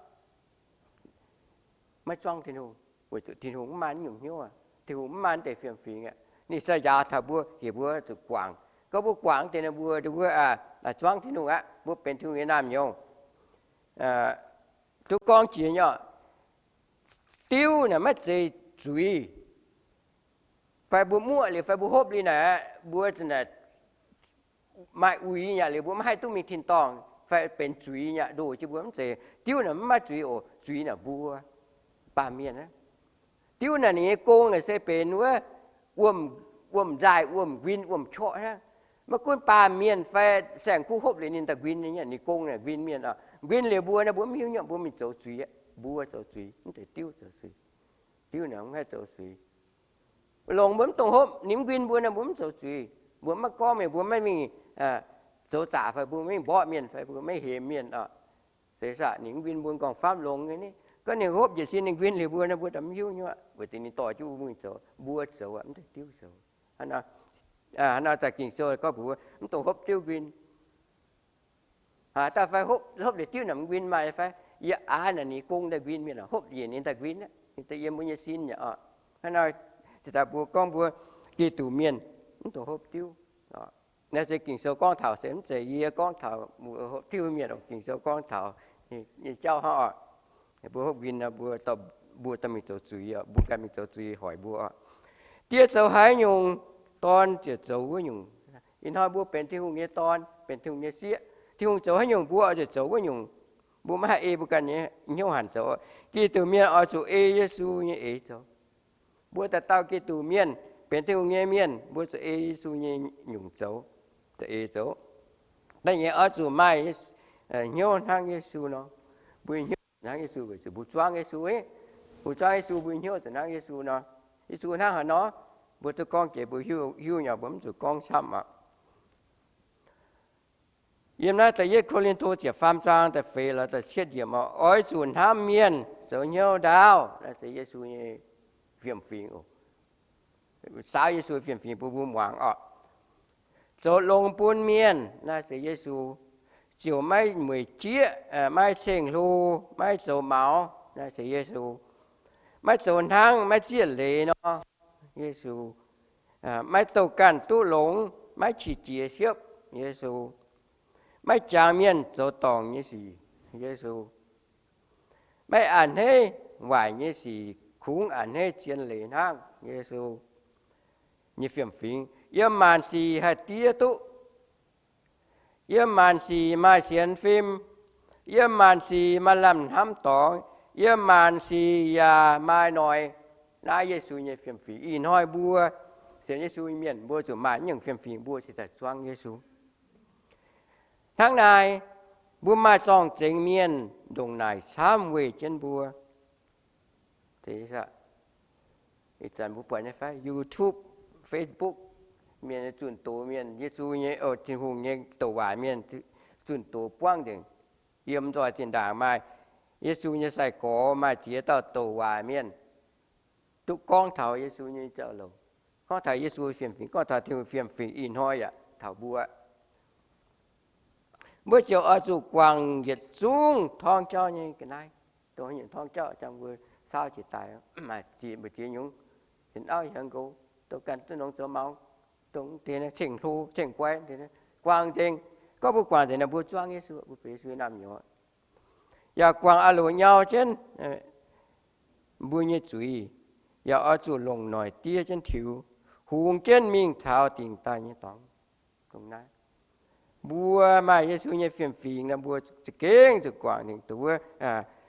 maiv zuangv Tin-Hungh, weic zuqc Tin-Hungh mv maaih naaiv nyungc hnyouv, Tin-Hungh mv maaih naaiv deix fiem-fingx aqv. Ninh se njaaux taux mbuo, heuc mbuo zuqc guangc. Gorngv mbuo guangc deix nor, mbuo, mbuo zuangv Tin-Hungh aqv, mbuo benx Tin-Hungh nyei naamh nyouz. Duqv gorngv jiex nyei oc, diuv naaic maiv zeiz zuiz. Fai mbuo muoqv liuz fai mbuo hopv liuz naaic, mbuo maaih uix nyei aqv, liuz mbuo maiv haih duqv mingh tin-dorngh fai benx zuiz nyei aqv, ndoh jienv mbuo mv zeiz. Diuv naaic mv maaih zuiz oc. Zuiz naaic mbuo baamh mienh aqv. Diuv naaic ninh nyei gong naaic se benx wuov wuom-nzaaih, wuom-nquin, wuom-qorqv hnangv. Maiv gunv baamh mienh fai saeng-kuv hopv liuz ninh daaih nquin nyei, ninh gong naaic nquin mienh oc. Nquin liuz mbuo naaic, mbuo mv hiuv nyei, mbuo mingh zoux zuiz aqv. Mbuo zoux zuiz, mv zeiz diuv zoux zuiz. Diuv naaic mv haih zoux zuiz. Longx mbuo mv dongh hopv, ninh mv nquin mbuo naaic, mbuo mv zoux zuiz. Mbuo maiv gorngv mienh, mbuo maiv mingh zoux zaqc fai mbuo maiv mingh mborqv mienh fai mbuo maiv hemx mienh oc. Se saah ninh mv nquin mbuo nqorngv-famv longx nyei ni. Gorngv ninh hopv njiec sin ninh nquin liuz mbuo naaic, mbuo daaih mv hiuv nyei, weic zuqc ninh dorh jienv mbuo mingh zoux, mbuo zoux aqv, mv zeiz diuv zoux. Hnangv nor za'gengh sou gorngv mbuox mv dongh hopv diuv nquin. Daaih fai hopv liuz diuv naaic mv nquin maaih fai? Yie aav naaic ninh gong daaih nquin mienh, hopv njiec ninh daaih nquin aqv, ninh daaih yiem mbuo nyei sin yaac oc. Hnangv nor, se daaih mbuo gorngv mbuo Giduc mienh mv dungx hopv diuv. Naaiv se Ging-Sou gorngv taux, se mv zeiz yie gorngv taux mbuo hopv diuv mienh oc. Ging-Sou gorngv taux nyei jauv hnangv oc. Mbuo hopv nquin nor, mbuo, mbuo dorh mingh zoux zuiz oc, mbuo ganh mingh zoux zuiz hoic mbuo oc. Die zoux haaix nyungc, dorn ziouc zoux wuov nyungc. Ih hnoi mbuo benx Tin-Hungh nyei dorn, benx Tin-Hungh nyei sieqv, Tin-Hungh zoux haaix nyungc, mbuo oix zuqc zoux wuov nyungc. Mbuo maiv haih ei mbuo ganh nyei hnyouv hanc zoux. Giduc mienh oix zuqc ei Yesu nyei eix zoux. Mbuo dauh dauh Giduc mienh, benx Tin-Hungh nyei mienh, mbuo zuqc ei Yesu nyei nyungc zoux, zuqc ei zoux. Da'nyeic, oix zuqc maaih hnyouv hnangv Yesu nor. Mbuo hnyouv hnangv Yesu weic zuqc mbuo zuangv Yesu. Mbuo zuangv Yesu, mbuo hnyouv zuqc hnangv Yesu nor. Yesu hnangv haaix nor? Mbuo duqv gorngv jiex mbuo hiuv nyei, mbuo mv zuqc gorngv camv aqv. Yiem naaiv da'yietv Ko^lin^to ziepc faam zaang da'feix lorz da'cietv yiemc oc, oix zuqc hnamv mienh zoux hnyouv ndaauv. Naaiv se Yesu nyei fiem-fingx oc. Saauv Yesu fiem-fingx bun mbuo muangx oc. Zoux longx bun mienh. Naaiv se Yesu. Ziouc maiv mueic jieqv, maiv ceng-hlo, maiv zoux maux. Naaiv se Yesu. Maiv zoux hnangv, maiv zieqv leiz nor. Yesu. Maiv douh ganh duqv longx, maiv qiex jiez siepv. Yesu. Maiv jangx mienh zoux dorngc nyei sic. Yesu. Maiv a'hneiv waaic nyei sic, kungx a'hneiv zien leiz hnangv. Yesu nyei fiem-fingx. Yiem maanc sic haih diev duqv. Yiem maanc sic maaih sienx fim. Yiem maanc sic maaih lamh hnamv dorngx. Yiem maanc sic yaac maaih noic. Naaiv Yesu nyei fiem-fingx. Ih hnoi mbuo sienx Yesu nyei mienh, mbuo zuqc maaih naaiv nyungc fiem-fingx, mbuo cingx daaih zuangv Yesu. Hnangv naaic, mbuo maaih zorng-zengx mienh ndongc naaic camv weih jienv mbuo. Ih zanc mbuo buatc nyei fai? YouTube, Facebook, mienh zunh doz mienh, Yesu nyei, Tin-Hungh nyei douc waac mienh zunh doz buangv nzengc. Yiem nzoih zinh ndaangc maaih Yesu nyei sai-gorx, maaih ziex dauh douc waac mienh duqv gorngv taux Yesu nyei jauv-louc, gorngv taux Yesu fiem-fingx, gorngv taux Tin-Hungh fiem-fingx. Ih hnoi yaac taux mbuo. Mbuo ziouc oix zuqc guangc yietc zungv torngv jauv nyei ga'naaiv. Dongh nyungc torngv jauv, jangx mbuo saauv jiex daaih, maaih ziex, mbu'ziex nyungc, hienx auv hienx nqox, dongh ganh duqv nongx zoux maux, dongh deix ceng-hlo ceng-guai, guangc nzengc. Gorngv mbuo guangc nzengc nor, mbuo zuangv Yesu, mbuo benx Yesu nyei naamh nyouz. yaac guangc aah loc nyau jienv mbuo nyei zuiz, yaac oix zuqc longc noic diev jienv tiux, hungx jienv mingh taux dingc daaih nyei dorngx. Dongh naaiv, mbuo maaih Yesu nyei fiem-fingx nor, mbuo za'gengh zuqc guangc dingc dongh wuov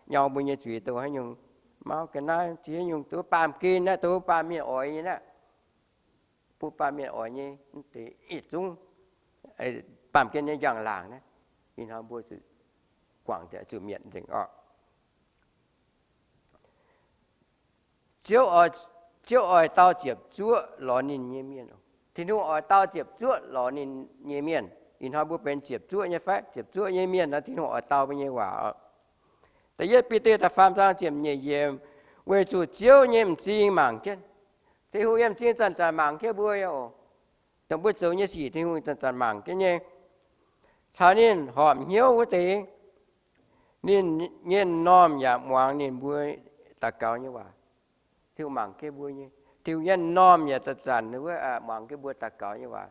nyau mbuo nyei zuiz dongh haaix nyungc, mauv ga'naaiv ziex nyungc, dongh wuov baamh gen naaiv, dongh wuov baamh mienh oix nyei naaiv, bun baamh mienh oix nyei mv deix yietc zungv baamh gen nyei njang-laangc naaiv, ih hnoi mbuo zuqc guangc daaih zuqc mietc nzengc orqc. Ziouv oix dau ziepc zuoqv lorz ninh nyei mienh. Tin-Hungh oix dau ziepc zuoqv lorz ninh nyei mienh. Ih hnoi mbuo benx ziepc zuoqv nyei fai? Ziepc zuoqv nyei mienh nor, Tin-Hungh oix dau mbuo nyei waac oc. Da'yietv Bide da'faam zaang ziepc nyeic yiemc, weic zuqc Ziouv nyei m'zing mangc jienv. Tin-Hungh nyei m'zing zanc-zanc mangc jienv mbuo nyei oc. Dongh mbuo zoux nyei sic Tin-Hungh zanc-zanc mangc jienv nyei. Caux ninh horpc hnyouv wuov deix, ninh nyei m'normh yaac muangx ninh mbuo daux gaux nyei waac. Tin-Hungh mangc jienv mbuo nyei. Tin-Hungh nyei m'normh yaac zanc-zanc wuov muangx jienv mbuo daux gaux nyei waac.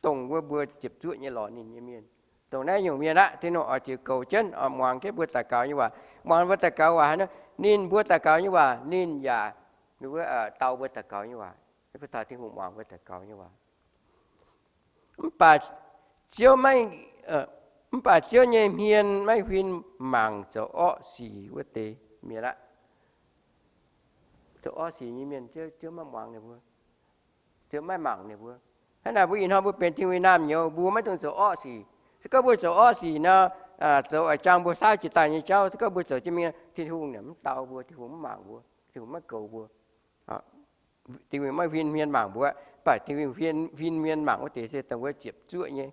Dongh wuov mbuo ziepc zuoqv nyei lorz ninh nyei mienh. Dongh naaiv nyungc mienh aqv, Tin-Hungh oix ziux goux jienv, oix muangx jienv mbuo daux gaux nyei waac. Muangx mbuo daux gaux waac hnangv nor, ninh mbuo daux gaux nyei waac ninh yaac wuov dau mbuo daux gaux nyei waac. Mv baac Tin-Hungh muangx mbuo daux gaux nyei waac. Mv baac Ziouv maiv, mv baac Ziouv nyei hmien maiv huin mangc zoux orqv sic wuov deix mienh aqv. Zoux orqv sic nyei mienh Ziouv, Ziouv maiv muangx ninh mbuo. Ziouv maiv mangc ninh mbuo. Hnangv naaic mbuo ih hnoi mbuo benx Tin-Hungh nyei naamh nyouz, mbuo maiv dungx zoux orqv sic. Se gorngv mbuo zoux orqv sic nor, zoux a'jang mbuo saauv jiex daaih nyei jauv, se gorngv mbuo zoux jienv mingh, Tin-Hungh naaic mv dau mbuo, Tin-Hungh mv mangc mbuo, Tin-Hungh maiv goux mbuo. Tin-Hungh maiv huin hmien mangc mbuo, mv baac Tin-Hungh huin hmien mangc wuov deix se dongh wuov ziepc zuoqv nyei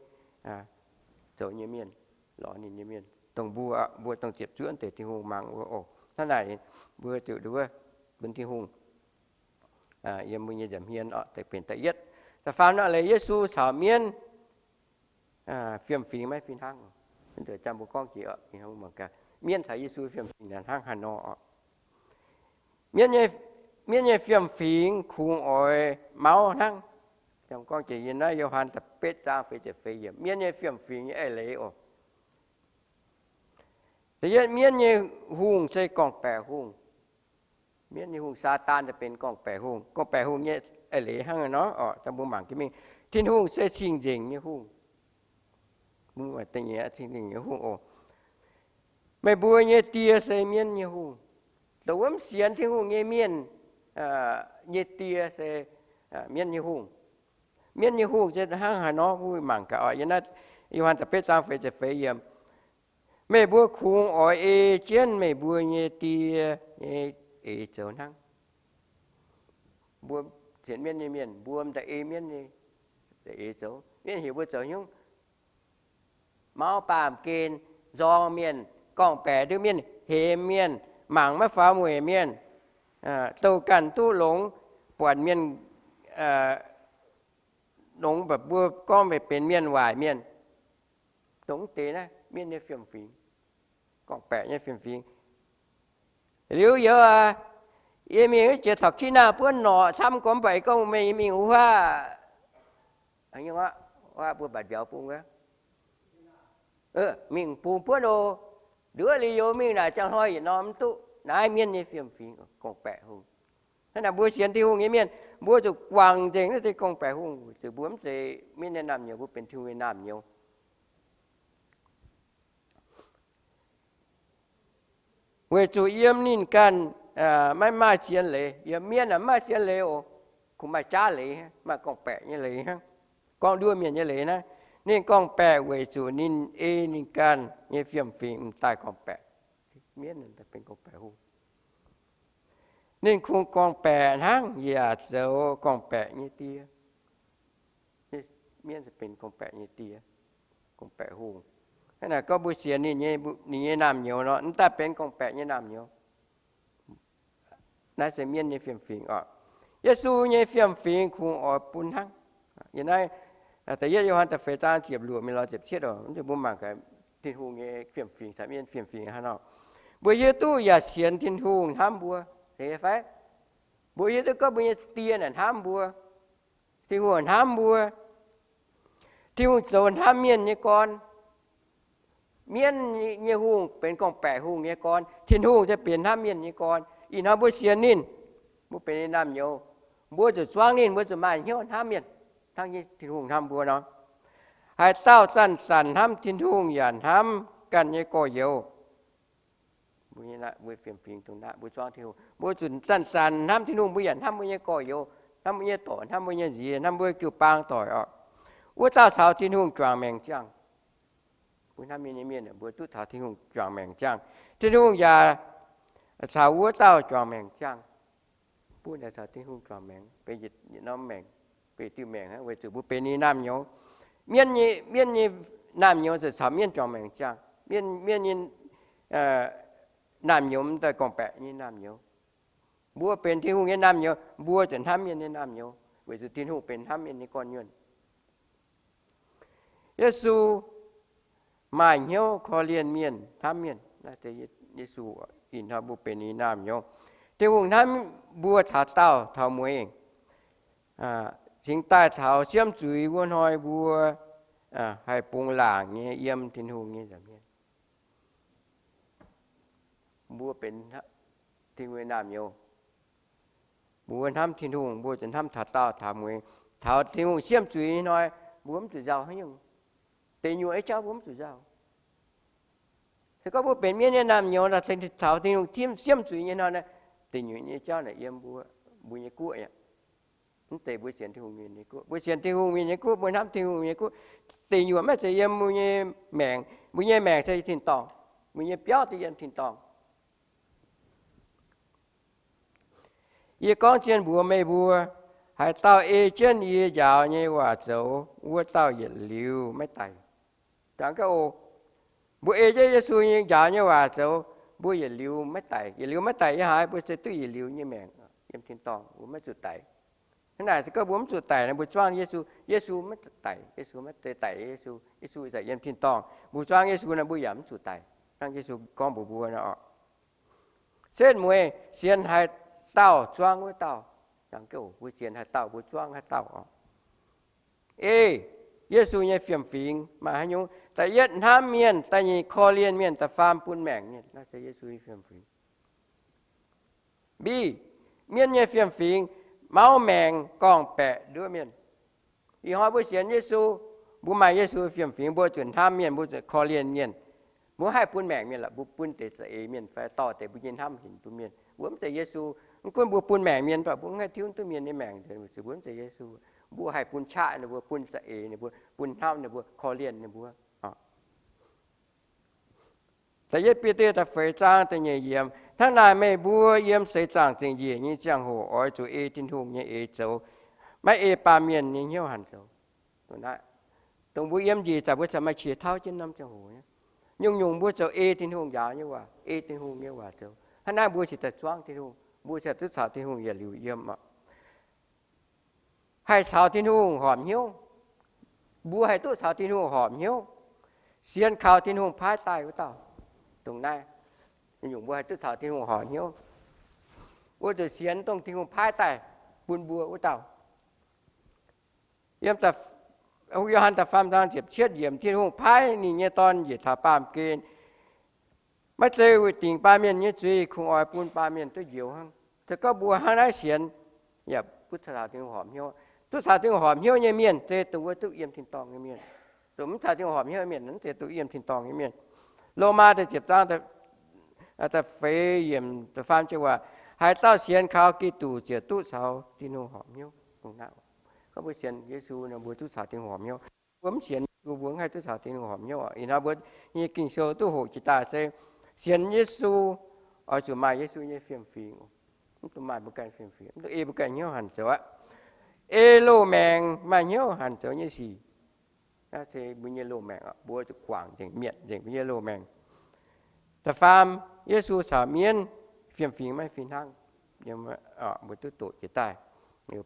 zoux nyei mienh, lorz ninh nyei mienh, dongh mbuo, mbuo dongh ziepc zuoqv deix Tin-Hungh mangc mbuo oc. Hnangv naaic mbuo zuqc nduov bun Tin-Hungh yiem mbuo nyei nza'hmien oc, deix benx da'yietv. Da'faam nor, leiz Yesu caux mienv fiem-fingx maiv fih hnangv. Mbuo gorngv jiex, mienv caux Yesu fiem-fingx hnangv haaix nor oc. Mienv nyei fiem-fingx kungx oix mauv hnangv. Gorngv jiex yiem naaiv Yo^han da'betv zaang feix ziepc feix yiemc, mienv nyei fiem-fingx nyei eix leiz oc. Da'yietv, mienv nyei hungh se gorngv-baeqc hungh. Mienv nyei hungh, Saadaan, daaih benx gorngv-baeqc hungh. Gorngv-baeqc hungh nyei eix leiz hnangv nor oc, dangh mbuo mangc jienv mingh. Tin-Hungh se cing-nzengc nyei hungh. Cing-nzengc nyei hungh oc. Meih mbuo nyei die se mienv nyei hungh. Dongh wuov mv sienx Tin-Hungh nyei mienh nyei die se mienv nyei hungh. Mienv nyei hungh se hnangv haaix nor, mbuo mangc gaax oc. Yiem naaiv Yo^han da'betv zaang feix ziepc feix yiemc, meih mbuo kungx oix ei jienv meih mbuo nyei die nyei eix zoux hnangv. Mbuo sienx mienv nyei mienh, mbuo m'daaih ei mienv nyei eix zoux. Mienv heuc mbuo zoux nyungc? Mauv baamh gen, nzorng mienh, gorngv-baeqc nduov mienh, hemx mienh, mangc maiv faaux mueic mienh, douh ganh duqv longx, buatc mienh longx, mbuo gorngv mbuo benx mienh waaic mienh. Dongh deix naaiv mienv nyei fiem-fingx, gorngv-baeqc nyei fiem-fingx. Liuz youz aac, yie mingh jiex taux Kina buonv norqc camv gorngv mv baac gorngv meih mingh wuov huaav, mbuo mbatc mbiauz bung wuov, mingh bung buonv oc. Nduov liuz youz mingh naaic ziangh hnoi yietc norm mv duqv. Naaiv mienv nyei fiem-fingx, gorngv-baeqc hungh. Hnangv naaic mbuo sienx Tin-Hungh nyei mienh, mbuo zuqc guangc nzengc naaiv deix gorngv-baeqc hungh, weic zuqc mbuo mv zeiz mienv nyei naamh nyouz, mbuo benx Tin-Hungh nyei naamh nyouz. Weic zuqc yiem ninh ganh maiv maaih zien leiz. Yiem mienv aeqv, mv maaih zien leiz oc. Kungx maaih jaav leiz, maaih gorngv-baeqc nyei leiz hnangv, gorngv nduov mienh nyei leiz naaiv. Ninh gorngv-baeqc weic zuqc ninh ei ninh ganh nyei fiem-fingx m'daaih gorngv-baeqc. Mienv benx gorngv-baeqc hungh. Ninh kungx gorngv-baeqc hnangv yaac zoux gorngv-baeqc nyei die. Mienv benx gorngv-baeqc nyei die, gorngv-baeqc hungh. Hnangv naaic gorngv mbuo sienx ninh nyei naamh nyouz nor, mv daaih benx gorngv-baeqc nyei naamh nyouz. Naaiv se mienv nyei fiem-fingx oc. Yesu nyei fiem-fingx kungx oix bun hnangv. Yiem naaiv da'yietv Yo^han da'feix zaang ziepc luoqc mingh lorz ziepc cietv oc, mv zeiz mbuo mangc gaax Tin-Hungh nyei fiem-fingx caux mienv fiem-fingx hnangv nor. Mbuo hiuv duqv yaac sienx Tin-Hungh hnamv mbuo, zeiz fai? Mbuo hiuv duqv gorngv mbuo nyei die naaic hnamv mbuo, Tin-Hungh hnamv mbuo. Tin-Hungh zoux hnamv mienh nyei gorn. Mienv nyei hungh benx gorngv-baeqc hungh nyei gorn, Tin-Hungh se benx hnamv mienh nyei gorn. Ih hnoi mbuo sienx ninh, mbuo benx ninh naamh nyouz, mbuo zuqc zuangv ninh, mbuo zuqc maaih hnyouv hnamv mienh, hnangv Tin-Hungh hnamv mbuo nor. Haaix dauh zanc-zanc hnamv Tin-Hungh yaac hnamv ganh nyei gorx-youz. Mbuo fiem-fingx dongh naaiv, mbuo zuangv Tin-Hungh, mbuo zuqc zanc-zanc hnamv Tin-Hungh, mbuo yaac hnamv mbuo nyei gorx-youz, hnamv mbuo nyei dorc, hnamv mbuo nyei nziez, hnamv mbuo jiu-baang doic oc. Wuov dauh caux Tin-Hungh juangc maengc ziangh. Mbuo hnamv mienh nyei mienh, mbuo duqv caux Tin-Hungh juangc maengc ziangh. Tin-Hungh yaac caux wuov dauh juangc maengc ziangh. Bun naaic caux Tin-Hungh juangc maengc, benx yietc norm maengc, benx diuh maengc hnangv, weic zuqc mbuo benx ninh naamh nyouz. Mienv nyei, mienv nyei naamh nyouz zuqc caux mienv juangc maengc ziangh. Mienv, mienv nyei naamh nyouz daaih gorngv-baeqc nyei naamh nyouz. Mbuo benx Tin-Hungh nyei naamh nyouz, mbuo zuqc hnamv mienh nyei naamh nyouz, weic zuqc Tin-Hungh benx hnamv mienh nyei gorn-nyuonh. Yesu maaih hnyouv korv-lienh mienh, hnamv mienh. Naaiv se Yesu ih hnoi mbuo benx ninh naamh nyouz. Tin-Hungh hnamv mbuo taux daauh taux mueiz, cingx daaih taux siemv zuiz wuov hnoi mbuo haih bungx laangc nyei yiem Tin-Hungh nyei nza'hmien. Mbuo benx Tin-Hungh nyei naamh nyouz. Mbuo hnamv Tin-Hungh, mbuo zuqc hnamv taux daauh taux mueiz. Taux Tin-Hungh siemv zuiz hnoi, mbuo mv zuqc nzauh haaix nyungc. Deic nyuoqc nyei jauv mbuo mv zuqc nzauh. Se gorngv mbuo benx mienv nyei naamh nyouz, taux Tin-Hungh siemv zuiz nyei hnoi, deic nyuoqc nyei jauv naaic yiem mbuo, mbuo nyei guoqv aqv. Mv zeiz mbuo sienx Tin-Hungh mienh nyei guoqv. Mbuo sienx Tin-Hungh mienh nyei guoqv, mbuo hnamv Tin-Hungh mienh nyei guoqv, deic nyuoqc maiv zeiz yiem mbuo nyei maengc. Mbuo nyei maengc se tin-dorngh. Mbuo nyei biauv se yiem tin-dorngh. Yie gorngv zien mbuox meih mbuo, haaix dauh ei jienv yie njaaux nyei waac zoux, wuov dauh yietc liuz maiv daic. Jangx gaax oc. Mbuo ei jienv Yesu nyei njaaux nyei waac zoux, mbuo yietc liuz maiv daic. Yietc liuz maiv daic yiem haaix? Mbuo se duqv yietc liuz nyei maengc yiem tin-dorngh, mbuo maiv zuqc daic. Hnangv naaic se gorngv mbuo mv zuqc daic nor, mbuo zuangv Yesu, Yesu maiv zuqc daic, Yesu maiv zeiz daic Yesu, Yesu zaqc yiem tin-dorngh. Mbuo zuangv Yesu nor, mbuo yaac mv zuqc daic, hnangv Yesu gorngv mbuox mbuo nor oc. Setv mueiz sienx haaix dauh zuangv wuov dauh. Mbuo sienx haaix dauh mbuo zuangv haaix dauh oc. Ei Yesu nyei fiem-fingx maaih haaix nyungc? Da'yietv hnamv mienh, da'nyeic korv-lienh mienh, da'faam bun maengc mienh. Naaiv se Yesu nyei fiem-fingx. Mbiv, mienv nyei fiem-fingx mauv maengc gorngv-baeqc nduov mienh. Ih hnoi mbuo sienx Yesu, mbuo maaih Yesu fiem-fingx, mbuo zuqc hnamv mienh, mbuo zuqc korv-lienh mienh. Mbuo haih bun maengc mienh lorqc, mbuo bun deix za'eix mienh fai dorh deix mbuo nyei hnamv hinc bun mienh. Mbuo mv zeiz Yesu. Mv gunv mbuo bun maengc mienh, mv baac mbuo mv haih tiuv duqv mienh nyei maengc, mbuo zuqc mbuo mv zeiz Yesu. Mbuo haih bun qaqv ninh mbuo, bun za'eix ninh mbuo, bun hnamv ninh mbuo, korv-lienh ninh mbuo. Da'yietv Bide da'feix zaang da'nyeic yiemc, hnangv naaic meih mbuo yiem seix zaangc zingh njiec nyei ziangh hoc oix zuqc ei Tin-Hungh nyei eix zoux, maiv ei baamh mienh nyei hnyouv hanc zoux. Dongh mbuo yiem njiec zanc mbuo cingx maaih qiex tauv jienv norm ziangh hoc nyungc-nyungc mbuo zoux ei Tin-Hungh njaaux nyei waac, ei Tin-Hungh nyei waac zoux. Hnangv naaiv mbuo cingx daaih zuangv Tin-Hungh, mbuo cingx duqv caux Tin-Hungh yietc liuz yiem oc. Haih caux Tin-Hungh horpc hnyouv. Mbuo haih duqv caux Tin-Hungh horpc hnyouv, sienx kaux Tin-Hungh paaiv daaih wuov dauh. Dongh naaiv, nyungc mbuo haih duqv caux Tin-Hungh horpc hnyouv, mbuo zuqc sienx dongh Tin-Hungh paaiv daaih bun mbuo wuov dauh. Yiem Yo^han da'faam zaang ziepc cietv yiemc, Tin-Hungh paaiv ninh nyei Dorn njiec taux baamh gen, maiv zeiz weic dingc baamh mienh nyei zuiz, kungx oix bun baamh mienh duqv njoux hnangv. Se gorngv mbuo hnangv naaiv sienx, yaac duqv caux Tin-Hungh horpc hnyouv. Duqv caux Tin-Hungh horpc hnyouv nyei mienh se dongh wuov duqv yiem tin-dorngh nyei mienh. Dongh mv caux Tin-Hungh horpc hnyouv nyei mienh, mv zeiz duqv yiem tin-dorngh nyei mienh. Lomaa da'ziepc zaang da'feix yiemc da'faam jiu waac, haaix dauh sienx kaux Giduc ziouc duqv caux Tin-Hungh horpc hnyouv. Gorngv mbuo sienx Yesu nor, mbuo duqv caux Tin-Hungh horpc hnyouv. Mbuo mv sienx Yesu, mbuo mv haih duqv caux Tin-Hungh horpc hnyouv. Ih hnoi mbuo nyei Ging-Sou duqv hoqc jiex daaih se sienx Yesu oix zuqc maaih Yesu nyei fiem-fingx, mv dungx maaih mbuo ganh fiem-fingx, mv dungx ei mbuo ganh hnyouv hanc zoux aqv. Ei loz-maengc maaih hnyouv hanc zoux nyei sic. Naaiv se mbuo nyei loz-maengc, mbuo zuqc guangc nzengc, mietc nzengc mbuo nyei loz-maengc. Da'faam, Yesu caux mienv fiem-fingx maiv fih hnangv. Mbuo duqv doqc jiex daaih,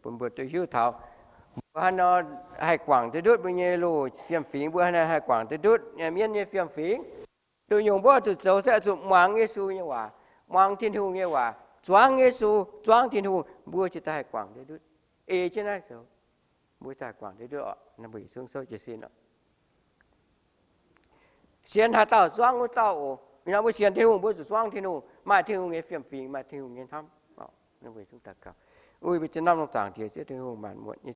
bun mbuo duqv hiuv taux mbuo hnangv nor haih guangc duqv ndutv mbuo nyei loz-fiem-fingx, mbuo hnangv nor haih guangc duqv ndutv mienv nyei fiem-fingx. Nduqc nyungc mbuo zuqc zoux se zuqc muangx Yesu nyei waac, muangx Tin-Hungh nyei waac, zuangx Yesu, zuangx Tin-Hungh, mbuo cingx daaih haih guangc duqv ndutv. Ei jienv naaiv zoux, mbuo cingx haih guangc duqv ndutv oc. Naaiv mbuo yietc zungv souv jiez sin oc. Sienx haaix dauh zuangv wuov dauh oc. Ih hnoi mbuo sienx Tin-Hungh, mbuo zuqc zuangv Tin-Hungh, maaih Tin-Hungh nyei fiem-fingx, maaih Tin-Hungh nyei hnamv. Mbuo zungv daux gaux. Uix bun zinh hnamv longx zaangc Diex Ziouv Tin-Hungh maanc muotc nyei